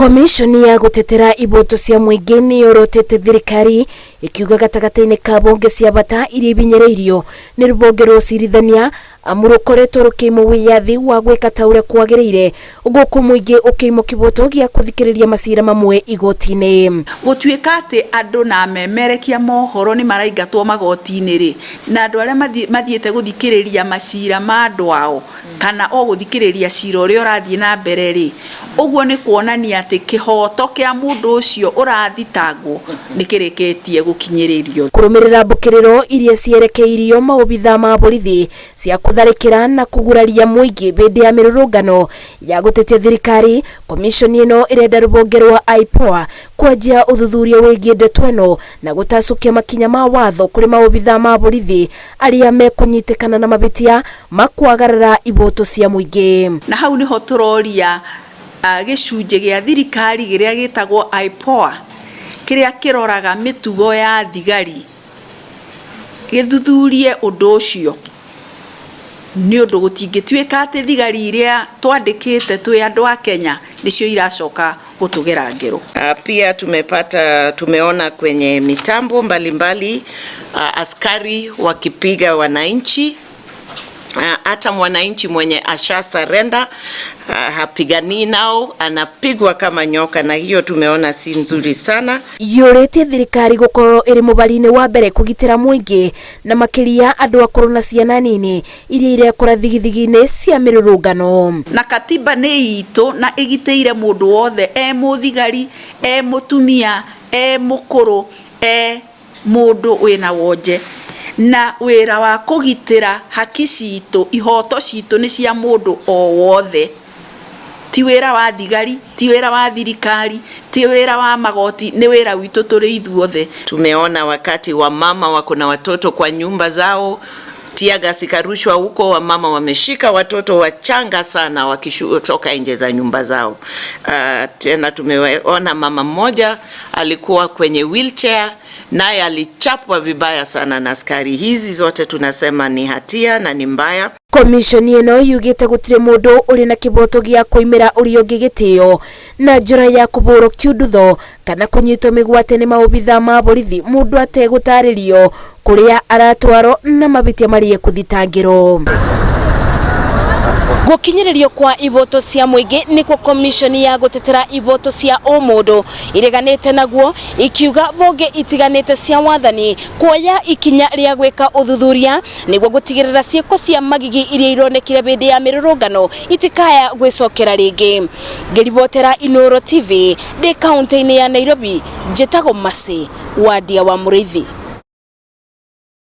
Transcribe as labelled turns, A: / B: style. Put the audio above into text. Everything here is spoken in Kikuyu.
A: Komishoni ya gũtetera iboto cia mũingĩ nĩ yorotete thirikari ĩkiuga gatagatĩ-inĩ ka mbunge cia bata iria ibinyĩrĩirio nĩ rũhonge rwa ũcirithania amu rũkoretwo rũkĩimwo wĩyathi wa gwĩka ta ũrĩa kwagĩrĩire gũkũ mũingĩ ũkĩimwo kĩboto gĩa kũthikĩrĩria macira mamwe igoti-inĩ.
B: Gũtuĩka atĩ andũ na amemerekia mohoro nĩ maraingatwo magoti-inĩ rĩ, na andũ arĩa mathiĩte gũthikĩrĩria macira ma andũ ao kana o gũthikĩrĩria cira ũrĩa ũrathiĩ na mbere rĩ, ũguo nĩ kuonania atĩ kĩhoto kĩa mũndũ ũcio ũrathitangwo nĩ kĩrĩkĩtie gũkinyĩrĩrio.
A: Kũrũmĩrĩra mbũkĩrĩro iria cierekeirio maobithaa ma borithi cia kũtharĩkĩra na kũguraria mũingĩ hĩndĩ ya mĩrũrũngano ya gũtetia thirikari, komishoni ĩno ĩrenda rũhonge rwa IPOA kwanjia ũthuthuria wĩgiĩ ndeto ĩno na gũtacũkia makinya ma watho kũrĩ maobithaa ma borithi arĩa mekũnyitĩkana na mabĩtia ma kwagarara iboto cia mũingĩ.
B: Na hau nĩho tũroria gĩcunjĩ gĩa thirikari kĩrĩa gĩtagwo IPOA kĩrĩa kĩroraga mĩtugo ya thigari gĩthuthurie ũndũ ũcio, nĩ ũndũ gũtingĩtuĩka atĩ thigari iria twandĩkĩte twĩ andũ a Kenya nĩcio iracoka gũtũgera ngero.
C: Pia tumeona kwenye mitambo mbalimbali askari wakipiga wananchi, hata mwananchi mwenye asha surrender hapigani nao, anapigwa kama nyoka, na hiyo tumeona si nzuri sana.
A: Yũrĩtie thirikari gũkorwo ĩrĩ mũbari-inĩ wa mbere kũgitĩra mũingĩ na makĩria andũ akũrũ na ciana nini iria irekora thigithigi-inĩ cia mĩrũrũngano.
B: Na katiba nĩ itũ na ĩgitĩire mũndũ wothe, e mũthigari, e mũtumia, e mũkũrũ, e mũndũ wĩna wonje, na wĩra wa kũgitĩra haki citũ, ihoto citũ nĩ cia mũndũ o wothe. Ti wĩra wa thigari, ti wĩra wa thirikari, ti wĩra wa magoti, nĩ wĩra witũ tũrĩ ithuothe.
C: Tumeona wakati wamama wako na watoto kwa nyumba zao, teargas ikarushwa huko, wamama wameshika watoto wachanga sana wakitoka nje za nyumba zao. Tena tumeona mama mmoja alikuwa kwenye wheelchair, naye alichapwa vibaya sana na askari. Hizi zote tunasema ni hatia na ni mbaya.
A: Komishoni ĩno yugĩte gũtirĩ mũndũ ũrĩ na kĩboto gĩa kũimĩra ũrĩa ũngĩ gĩtĩo na njĩra ya kũbũrwo kiundutho kana kũnyitwo mĩgwate nĩ maobithaa ma borithi mũndũ ategũtarĩrio kũrĩa aratwarwo na mabĩtia marĩa ekũthitangĩrwo. Gũkinyĩrĩrio kwa iboto cia mũingĩ nĩkuo komishoni ya gũtetera iboto cia ũmũndũ ireganĩte naguo, ikiuga mbunge itiganĩte cia wathani kuoya ikinya rĩa gwĩka ũthuthuria nĩguo gũtigĩrĩra ciĩko cia magigi iria ironekire hĩndĩ ya mĩrũrũngano itikaya gwĩcokera rĩngĩ. Ngĩribotera Inooro TV ndĩ kaunti-inĩ ya Nairobi, njĩtagwo Mercy Wadia wa Mũrĩithi.